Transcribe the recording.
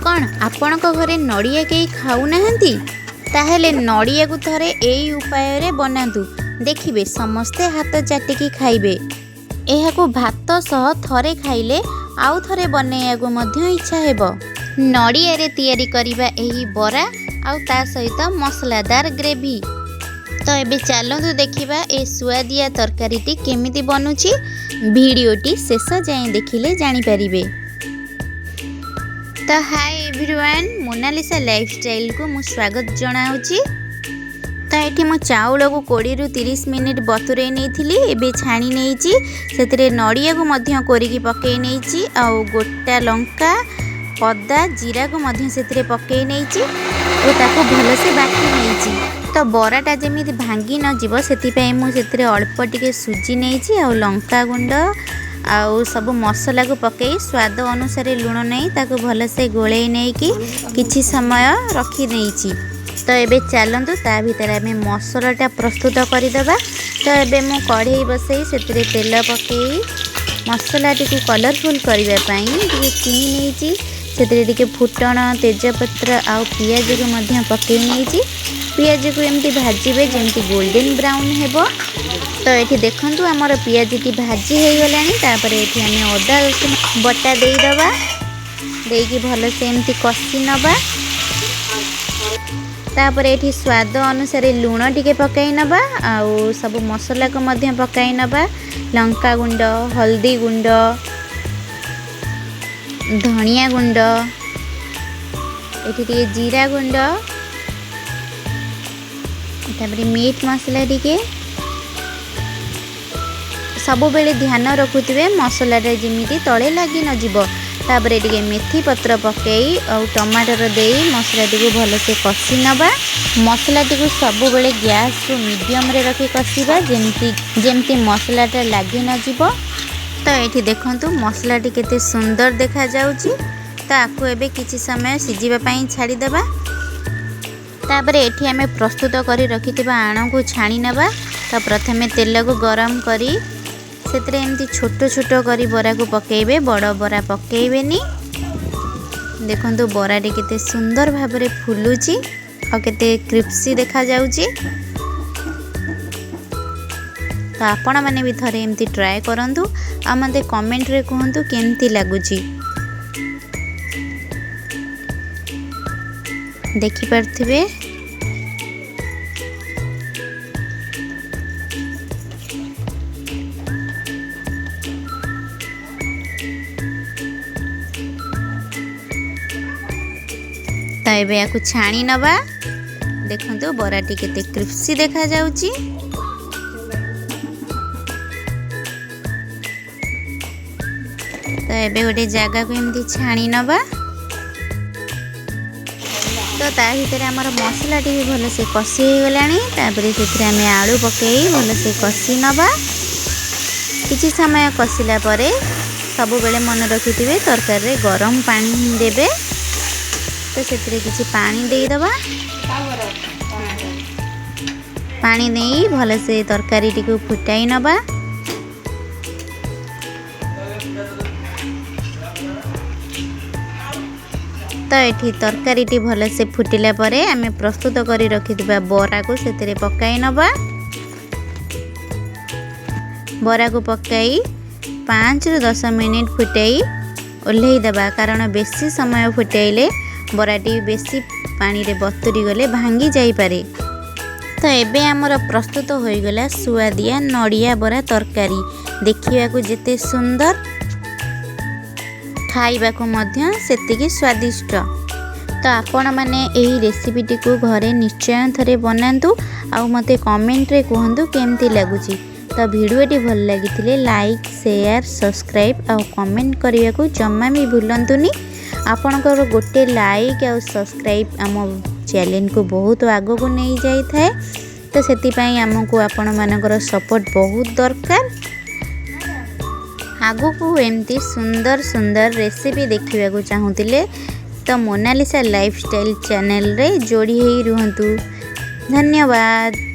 କ'ଣ ଆପଣଙ୍କ ଘରେ ନଡ଼ିଆ କେହି ଖାଉନାହାନ୍ତି? ତାହେଲେ ନଡ଼ିଆକୁ ଥରେ ଏଇ ଉପାୟରେ ବନାନ୍ତୁ, ଦେଖିବେ ସମସ୍ତେ ହାତ ଚାଟିକି ଖାଇବେ। ଏହାକୁ ଭାତ ସହ ଥରେ ଖାଇଲେ ଆଉ ଥରେ ବନେଇବାକୁ ମଧ୍ୟ ଇଚ୍ଛା ହେବ। ନଡ଼ିଆରେ ତିଆରି କରିବା ଏହି ବରା ଆଉ ତା ସହିତ ମସଲାଦାର ଗ୍ରେଭି। ତ ଏବେ ଚାଲନ୍ତୁ ଦେଖିବା ଏ ସୁଆଦିଆ ତରକାରୀଟି କେମିତି ବନୁଛି। ଭିଡ଼ିଓଟି ଶେଷ ଯାଏଁ ଦେଖିଲେ ଜାଣିପାରିବେ। ତ ହାଏ ଏଭ୍ରିୱାନ୍, ମୋନାଲିସା ଲାଇଫଷ୍ଟାଇଲକୁ ମୁଁ ସ୍ୱାଗତ ଜଣାଉଛି। ତ ଏଠି ମୁଁ ଚାଉଳକୁ 20ରୁ 30 ମିନିଟ୍ ବତୁରେଇ ନେଇଥିଲି, ଏବେ ଛାଣି ନେଇଛି। ସେଥିରେ ନଡ଼ିଆକୁ ମଧ୍ୟ କୋରିକି ପକାଇ ନେଇଛି ଆଉ ଗୋଟା ଲଙ୍କା, ଅଦା, ଜିରାକୁ ମଧ୍ୟ ସେଥିରେ ପକାଇ ନେଇଛି ଓ ତାକୁ ଭଲସେ ବାଟି ନେଇଛି। ତ ବରାଟା ଯେମିତି ଭାଙ୍ଗି ନଯିବ, ସେଥିପାଇଁ ମୁଁ ସେଥିରେ ଅଳ୍ପ ଟିକେ ସୁଜି ନେଇଛି ଆଉ ଲଙ୍କା ଗୁଣ୍ଡ ଆଉ ସବୁ ମସଲାକୁ ପକାଇ ସ୍ୱାଦ ଅନୁସାରେ ଲୁଣ ନେଇ ତାକୁ ଭଲସେ ଗୋଳେଇ ନେଇକି କିଛି ସମୟ ରଖିନେଇଛି। ତ ଏବେ ଚାଲନ୍ତୁ, ତା ଭିତରେ ଆମେ ମସଲାଟା ପ୍ରସ୍ତୁତ କରିଦେବା। ତ ଏବେ ମୁଁ କଢ଼େଇ ବସେଇ ସେଥିରେ ତେଲ ପକାଇ ମସଲାଟିକୁ କଲରଫୁଲ୍ କରିବା ପାଇଁ ଟିକେ ଚିନି ନେଇଛି। ସେଥିରେ ଟିକେ ଫୁଟଣ, ତେଜପତ୍ର ଆଉ ପିଆଜକୁ ମଧ୍ୟ ପକାଇ ନେଇଛି। ପିଆଜକୁ ଏମିତି ଭାଜିବେ ଯେମିତି ଗୋଲ୍ଡେନ୍ ବ୍ରାଉନ୍ ହେବ। ତ ଏଠି ଦେଖନ୍ତୁ, ଆମର ପିଆଜଟି ଭାଜି ହେଇଗଲାଣି। ତାପରେ ଏଠି ଆମେ ଅଦା ରସୁଣ ବଟା ଦେଇଦେବା, ଦେଇକି ଭଲସେ ଏମିତି କଷି ନେବା। ତାପରେ ଏଠି ସ୍ୱାଦ ଅନୁସାରେ ଲୁଣ ଟିକେ ପକାଇ ନେବା ଆଉ ସବୁ ମସଲାକୁ ମଧ୍ୟ ପକାଇ ନେବା। ଲଙ୍କା ଗୁଣ୍ଡ, ହଳଦୀ ଗୁଣ୍ଡ, ଧନିଆ ଗୁଣ୍ଡ, ଏଠି ଟିକେ ଜିରା ଗୁଣ୍ଡ, ତାପରେ ମିଟ୍ ମସଲା ଟିକେ। ସବୁବେଳେ ଧ୍ୟାନ ରଖୁଥିବେ ମସଲାଟା ଯେମିତି ତଳେ ଲାଗି ନଯିବ। ତାପରେ ଟିକେ ମେଥି ପତ୍ର ପକାଇ ଆଉ ଟମାଟର ଦେଇ ମସଲାଟିକୁ ଭଲସେ କଷି ନେବା। ମସଲାଟିକୁ ସବୁବେଳେ ଗ୍ୟାସ୍କୁ ମିଡ଼ିୟମରେ ରଖି କଷିବା, ଯେମିତି ମସଲାଟା ଲାଗି ନଯିବ। ତ ଏଇଠି ଦେଖନ୍ତୁ, ମସଲାଟି କେତେ ସୁନ୍ଦର ଦେଖାଯାଉଛି। ତ ଆକୁ ଏବେ କିଛି ସମୟ ସିଝିବା ପାଇଁ ଛାଡ଼ିଦେବା। ତାପରେ ଏଠି ଆମେ ପ୍ରସ୍ତୁତ କରି ରଖିଥିବା ଆଣକୁ ଛାଣି ନେବା। ତ ପ୍ରଥମେ ତେଲକୁ ଗରମ କରି ସେଥିରେ ଏମିତି ଛୋଟ ଛୋଟ କରି ବରାକୁ ପକାଇବେ, ବଡ଼ ବରା ପକାଇବେନି। ଦେଖନ୍ତୁ, ବରାଟି କେତେ ସୁନ୍ଦର ଭାବରେ ଫୁଲୁଛି ଆଉ କେତେ କ୍ରିସ୍ପି ଦେଖାଯାଉଛି। ତ ଆପଣମାନେ ବି ଥରେ ଏମିତି ଟ୍ରାଏ କରନ୍ତୁ ଆଉ ମୋତେ କମେଣ୍ଟରେ କୁହନ୍ତୁ କେମିତି ଲାଗୁଛି। ଦେଖିପାରୁଥିବେ। ତ ଏବେ ୟାକୁ ଛାଣି ନେବା। ଦେଖନ୍ତୁ, ବରାଟି କେତେ କ୍ରିସ୍ପି ଦେଖାଯାଉଛି। ତ ଏବେ ଗୋଟେ ଜାଗାକୁ ଏମିତି ଛାଣି ନେବା। ତ ତା ଭିତରେ ଆମର ମସଲାଟି ବି ଭଲସେ କଷି ହେଇଗଲାଣି। ତାପରେ ସେଥିରେ ଆମେ ଆଳୁ ପକାଇ ଭଲସେ କଷି ନେବା। କିଛି ସମୟ କଷିଲା ପରେ ସବୁବେଳେ ମନେ ରଖିଥିବେ, ତରକାରୀରେ ଗରମ ପାଣି ହିଁ ଦେବେ। ତ ସେଥିରେ କିଛି ପାଣି ଦେଇଦେବା। ପାଣି ଦେଇ ଭଲସେ ତରକାରୀଟିକୁ ଫୁଟାଇ ନେବା। ତ ଏଠି ତରକାରୀଟି ଭଲସେ ଫୁଟିଲା ପରେ ଆମେ ପ୍ରସ୍ତୁତ କରି ରଖିଥିବା ବରାକୁ ସେଥିରେ ପକାଇ ନେବା। ବରାକୁ ପକାଇ 5ରୁ 10 ମିନିଟ୍ ଫୁଟାଇ ଓହ୍ଲେଇ ଦେବା, କାରଣ ବେଶୀ ସମୟ ଫୁଟାଇଲେ ବରାଟି ବେଶୀ ପାଣିରେ ବତୁରି ଗଲେ ଭାଙ୍ଗି ଯାଇପାରେ। ତ ଏବେ ଆମର ପ୍ରସ୍ତୁତ ହୋଇଗଲା ସୁଆଦିଆ ନଡ଼ିଆ ବରା ତରକାରୀ। ଦେଖିବାକୁ ଯେତେ ସୁନ୍ଦର, ଖାଇବାକୁ ମଧ୍ୟ ସେତିକି ସ୍ୱାଦିଷ୍ଟ। ତ ଆପଣମାନେ ଏହି ରେସିପିଟିକୁ ଘରେ ନିଶ୍ଚୟ ଥରେ ବନାନ୍ତୁ ଆଉ ମୋତେ କମେଣ୍ଟରେ କୁହନ୍ତୁ କେମିତି ଲାଗୁଛି। ତ ଭିଡ଼ିଓଟି ଭଲ ଲାଗିଥିଲେ ଲାଇକ୍, ସେୟାର, ସବସ୍କ୍ରାଇବ୍ ଆଉ କମେଣ୍ଟ କରିବାକୁ ଜମା ବି ଭୁଲନ୍ତୁନି। ଆପଣଙ୍କର ଗୋଟେ ଲାଇକ୍ ଆଉ ସବସ୍କ୍ରାଇବ୍ ଆମ ଚ୍ୟାନେଲକୁ ବହୁତ ଆଗକୁ ନେଇଯାଇଥାଏ। ତ ସେଥିପାଇଁ ଆମକୁ ଆପଣମାନଙ୍କର ସପୋର୍ଟ ବହୁତ ଦରକାର। ଆଗକୁ ଏମିତି ସୁନ୍ଦର ସୁନ୍ଦର ରେସିପି ଦେଖିବାକୁ ଚାହୁଁଥିଲେ ତ ମୋନାଲିସା ଲାଇଫଷ୍ଟାଇଲ୍ ଚ୍ୟାନେଲରେ ଯୋଡ଼ି ହେଇ ରୁହନ୍ତୁ। ଧନ୍ୟବାଦ।